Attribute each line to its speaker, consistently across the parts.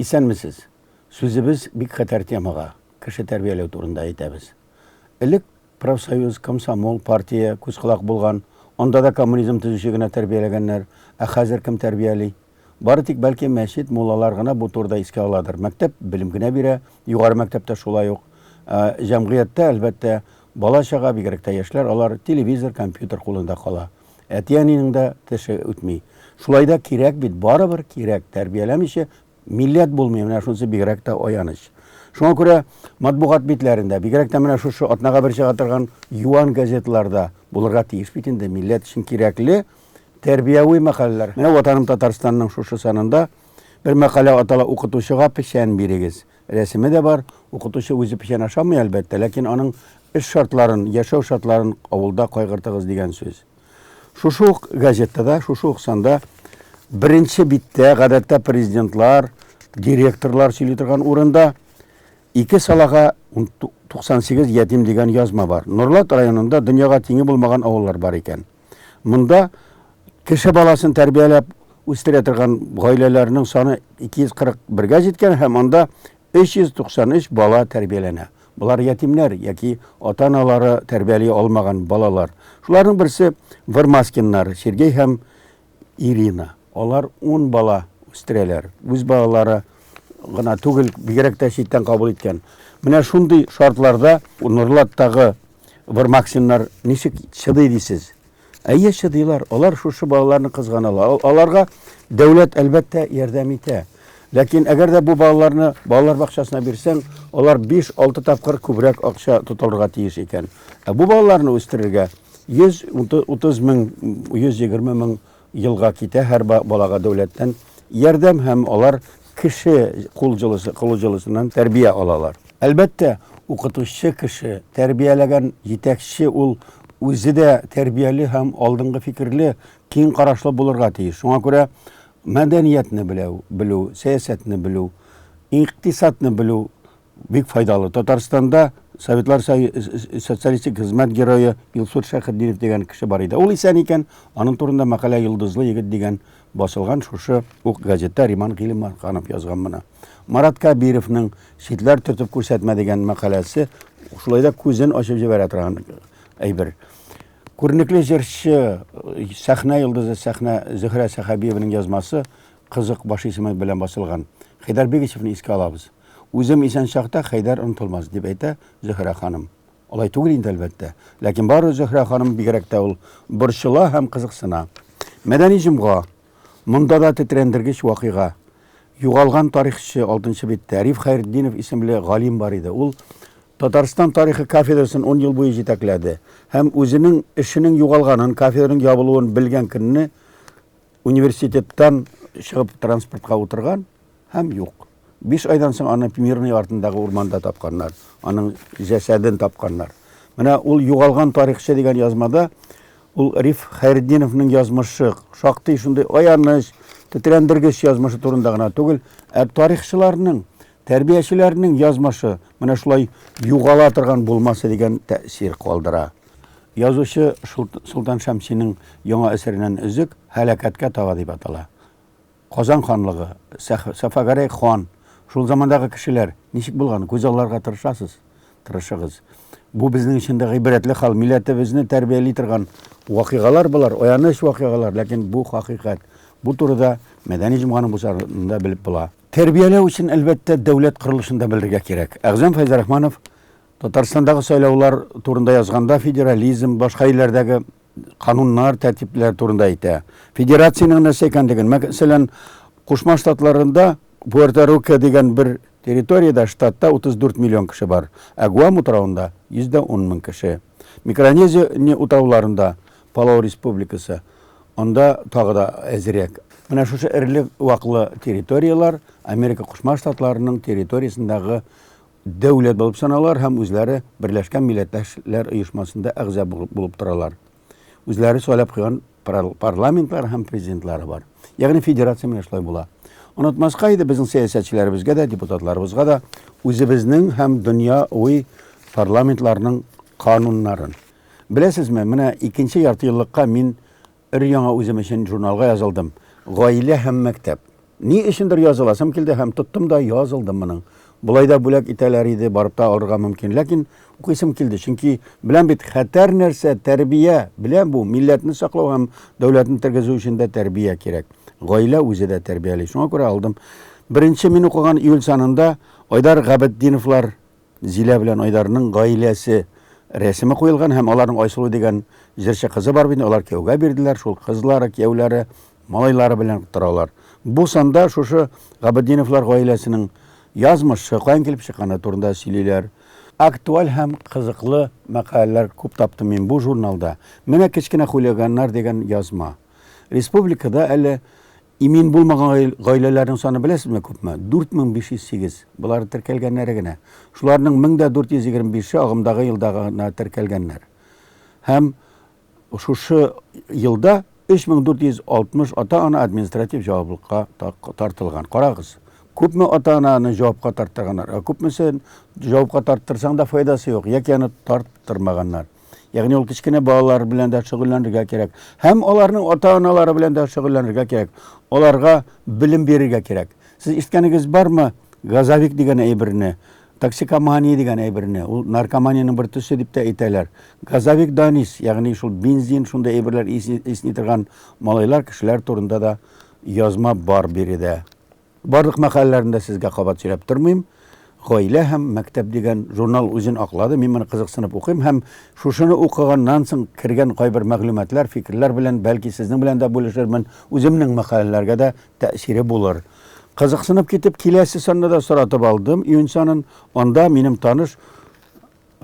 Speaker 1: Исәнмесез. Сүзебез бик хәтәр темага, кеше тәрбияләү турында әйтәбез. Элек профсоюз, комсомол, партия күз-колак булган, анда да коммунизм төзүче генә тәрбияләгәннәр, ә хәзер кем тәрбияли? Бары тик, бәлки, мәчет, муллалар гына бу турыда искә аладыр. Мәктәп белем генә бирә, югары мәктәптә шулай ук. Ә җәмгыятьтә, әлбәттә, бала-чага, бигрәк тә яшьләр, алар телевизор, компьютер кулында кала. Әти-әнинең дә теше үтми. Шулай да кирәк бит, барыбер кирәк, тәрбияләмичә милләт булмый, менә шунысы бигрәк тә аяныч. Шуңа күрә матбугат битләрендә, бигрәк тә менә шушы атнага бер чыга торган юан газеталарда булырга тиеш бит инде милләт өчен кирәкле тәрбияви мәкаләләр. Менә Ватаным Татарстанның шушы санында бер мәкалә атала Укытучыга печән бирегез. Рәсеме дә бар. Укытучы үзе печән ашамый, әлбәттә, ләкин аның эш шартларын, яшәү шартларын авылда кайгыртыгыз дигән сүз. Шушы ук газетада, шушы ук санда беренче биттә, гадәттә президентлар, директорлар сөйли торган урында ике салага 98 ятим дигән язма бар. Нурлат районында дөньяга тиңе булмаган авыллар бар икән. Монда кеше баласын тәрбияләп үстерә торган гаиләләрнең саны 241-гә җиткән һәм анда 393 бала тәрбияләнә. Болар ятимнәр яки ата-аналары тәрбияли алмаган балалар. Шуларның берсе Вырмаскиннар, Сергей һәм Ирина. Алар 10 бала үстерәләр. Үз балалары гына түгел, бигрәк тә читтән кабул иткән. Менә шундый шартларда Нурлаттагы Вырмаксиннар ничек чыдый дисез? Әйе, чыдыйлар. Алар шушы балаларны кызганалар. Аларга дәүләт, әлбәттә, ярдәм итә. Ләкин әгәр дә бу балаларны балалар бакчасына бирсәң, алар 5-6 тапкыр күбрәк акча тотылырга тиеш икән. Ә бу балаларны үстерергә 130 мең, 120 мең елга китә һәр балага дәүләттән ярдәм һәм алар кеше кул җылысы, кулы җылысыннан тәрбия алалар. Әлбәттә, укытучы кеше, тәрбияләгән җитәкче ул үзе дә тәрбияле һәм алдынгы фикерле, киң карашлы булырга тиеш. Шуңа күрә мәдәниятне белү, белү, сәясәтне белү, икътисадны белү бик файдалы. Татарстанда Советлар Социалистик хезмәт герое Илсур Шәйхетдинов дигән кеше бар иде. Ул исән икән, аның турында мәкалә Йолдызлы егет дигән басылган шушы ук газетта Риман Гыйлемханов язган моны. Марат Кәбировның Читләр төртеп күрсәтмә дигән мәкаләсе шулай да күзен ачып җибәрә торган әйбер. Күренекле җырчы, сәхнә йолдызы сәхнә Зөһрә Сәхәбиеваның язмасы Кызык баш исеме белән басылган. Хәйдәр Бигичевны искә алабыз. Үзем исән чакта Хәйдәр онытылмас, дип әйтә Зөһрә ханым. Алай түгел инде, әлбәттә. Ләкин бары Зөһрә ханым бигрәк тә ул борчыла һәм кызыксына. Мәдәни җомга. Монда да тетрәндергеч вакыйга. Югалган тарихчы, алтынчы биттә, Риф Хәйретдинов исемле галим бар иде. Ул Татарстан тарихы кафедрасын ун ел буе җитәкләде һәм үзенең эшенең югалганын, кафедраның ябылуын белгән көнне университеттан чыгып транспортка утырган һәм юк. Биш айдан соң аны Мирный артындагы урманда тапканнар. Аның җәсәден тапканнар. Менә ул югалган тарихчы дигән язмада ул Риф Хәйретдиновның язмышы шактый шундый аяныч, тетрәндергеч язмышы турында гына түгел, ә тарихчыларның, тәрбиячеләрнең язмышы менә шулай югала торган булмасы дигән тәэсир калдыра. Язучы Солтан Шәмсинең яңа әсәреннән өзек Һәлакәткә таба дип атала. Казан ханлыгы, Сафагәрәй хан, шул замандагы кешеләр ничек булган, күзалларга тырышасыз, тырышыгыз. Бу безнең өчен дә гыйбрәтле хал, милләтебезне тәрбияли торган вакыйгалар болар, аяныч вакыйгалар, ләкин бу хакыйкать. Бу турыда Мәдәни җомганың бу санында белеп була. Тәрбияләү өчен, әлбәттә, дәүләт корылышын да белергә кирәк. Әгъзам Фәйзрахманов Татарстандагы сайлаулар турында язганда федерализм, башка илләрдәге кануннар, тәртипләр турында әйтә. Федерациянең нәрсә икәнлеген, мәсәлән, Кушма Штатларында Пуэрто-Рико дигән бер территориядә, штатта 34 миллион кеше бар, ә Гуам утравында 110 мең кеше. Микронезия утрауларында, Палау республикасы, анда тагы да әзрәк. Менә шушы эреле-ваклы территорияләр Америка Кушма Штатларының территориясендәге дәүләт булып саналар һәм үзләре Берләшкән Милләтләр Оешмасында әгъза булып торалар. Үзләре сайлап куйган парламентлары һәм президентлары бар. Ягъни федерация менә шулай була. Онытмаска иде безнең сәясәтчеләребезгә дә, депутатларыбызга да үзебезнең һәм дөньяви парламентларның кануннарын. Беләсезме, менә икенче яртыеллыкка мин өр-яңа үзем өчен журналга язылдым. Гаилә һәм мәктәп. Ни өчендер языласым килде һәм тоттым да язылдым моның. Болай да бүләк итәләр иде, барып та алырга мөмкин. Ләкин укыйсым килде, чөнки беләм бит, хәтәр нәрсә, тәрбия, беләм бу, милләтне саклау һәм дәүләтне тергезү өчен дә тәрбия кирәк. Гаилә үзе дә тәрбияли. Шуңа күрә алдым. Беренче мин укыган июль санында Айдар Габетдиновлар, Зилә белән Айдарның гаиләсе рәсеме куелган һәм аларның Айсылу дигән җырчы кызы бар бит, алар кияүгә бирделәр, шул кызлары, кияүләре, малайлары белән торалар. Бу санда шушы Габетдиновлар гаиләсенең язмышы, каян килеп чыкканы турында сөйлиләр. Актуаль һәм кызыклы мәкаләләр күп таптым мин бу журналда. Менә Кечкенә хулиганнар дигән язма. Республикада әле Имин булмаган гаиләләрнең саны беләсезме күпме? 4508. Болар теркәлгәннәре генә. Шуларның 1425-е агымдагы елда гына теркәлгәннәр. Һәм шушы елда 3460 ата-ана административ җаваплылыкка тартылган. Карагыз, күпме ата-ананы җавапка тарттырганнар, ә күпмесен җавапка тарттырсаң да файдасы юк, яки аны тарттырмаганнар. Ягъни ул кечкенә балалар белән дә шөгыльләнергә кирәк. Һәм аларның ата-аналары белән дә шөгыльләнергә кирәк. Аларга белем бирергә кирәк. Сез ишеткәнегез бармы газовик дигән әйберне, токсикомания дигән әйберне? Ул наркоманиянең бер төсе дип тә әйтәләр. Газовик Данис, ягъни шул бензин, шундый әйберләр исни торган малайлар, кешеләр турында да язма бар биредә. Барлык мәкаләләрне дә сезгә кабат сөйләп тормыйм. Гаилә һәм мәктәп дигән журнал үзен аклады. Мин моны кызыксынып укыйм һәм шушыны укыганнан соң кергән кайбер мәгълүматлар, фикерләр белән бәлки сезнең белән дә бүлешермен. Үземнең мәкаләләргә дә тәэсире булыр. Кызыксынып китеп, киләсе санны да соратып алдым, июнь санын. Анда минем таныш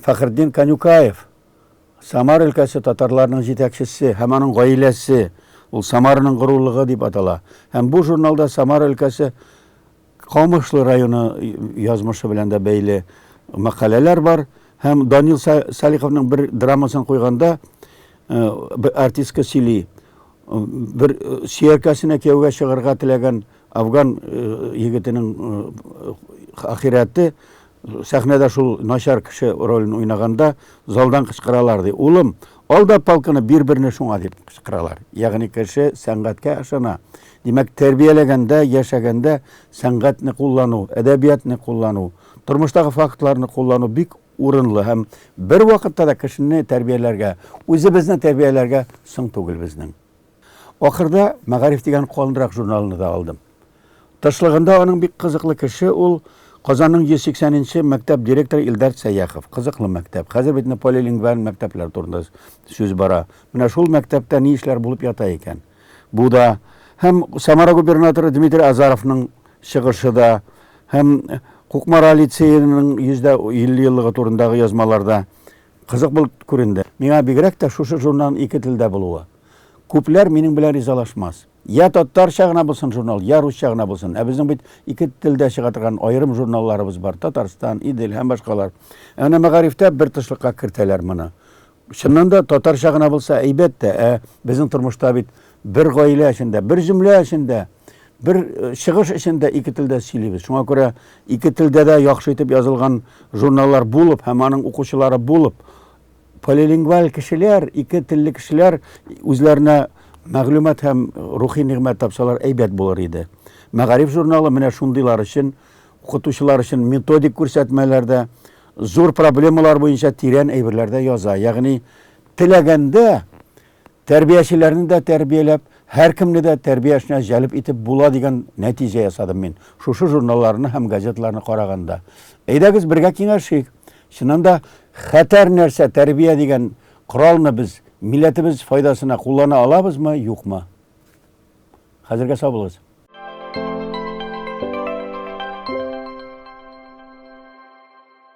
Speaker 1: Фәхретдин Канюкаев, Самар өлкәсе татарларының җитәкчесе һәм аның гаиләсе, ул Самараның горурлыгы дип атала. Һәм бу журналда Самара өлкәсе Камышлы районы язмышы белән дә бәйле мәкаләләр бар. Һәм Данил Салиховның бер драмасын куйганда бер артистка сөйли, бер сөяркәсенә кияүгә чыгарга теләгән афган егетенең ахирәте Сәхнәдә шул начар кеше ролен уйнаганда залдан кычкыралар ди. Улым, ал да палканы бир берне шуңа дип кычкыралар. Ягъни кеше сәнгатькә ышана. Димәк, тәрбияләгәндә, яшәгәндә сәнгатьне куллану, әдәбиятны куллану, тормыштагы фактларны куллану бик урынлы һәм бер вакытта да кешене тәрбияләргә, үзебезне тәрбияләргә соң түгел безнең. Ахырда Мәгариф дигән калынрак журналны да алдым. Тышлыгында аның бик кызыклы кеше ул Казанның 180 нче мәктәп директоры Илдар Сәяхов. Кызыклы мәктәп. Хәзер бит полилингваль мәктәпләр турында сүз бара. Менә шул мәктәптә ни эшләр булып ята икән? Бу да һәм Самара губернаторы Дмитрий Азаровның чыгышы да, һәм Кукмара лицееның 150 еллыгы турындагы язмаларда кызык булып күренде. Миңа бигрәк тә шушы журналның ике телдә булуы. Күпләр минем белән ризалашмас. Я татарча гына булсын журнал, я русча гына булсын. Ә безнең бит ике телдә чыга торган аерым журналларыбыз бар. Татарстан, Идел һәм башкалар. Ә менә мәгарифтә бер тышлыкка кертәләр моны. Чыннан да татарча гына булса әйбәт тә, ә безнең тормышта бит бер гаилә эчендә, бер җөмлә эчендә, бер э, чыгыш эчендә ике телдә сөйлибез. Шуңа күрә ике телдә дә яхшы итеп язылган журналлар булып һәм аның укучылары булып, полилингваль кешеләр, ике телле кешеләр үзләренә мәгълүмат һәм рухи нигъмәт тапсалар әйбәт булыр иде. Мәгариф журналы менә шундыйлар өчен, укытучылар өчен методик күрсәтмәләр дә, зур проблемалар буенча тирән әйберләр дә яза. Ягъни теләгәндә тәрбиячеләрне дә тәрбияләп, һәркемне дә тәрбия эшенә җәлеп итеп була дигән нәтиҗә ясадым мин. Шушы журналларны һәм газеталарны караганда. Әйдәгез бергә киңәшик. Чыннан да хәтәр нәрсә тәрбия дигән коралны без милләтебез файдасына куллана алабызмы, юкмы? Хәзергә сау булыгыз.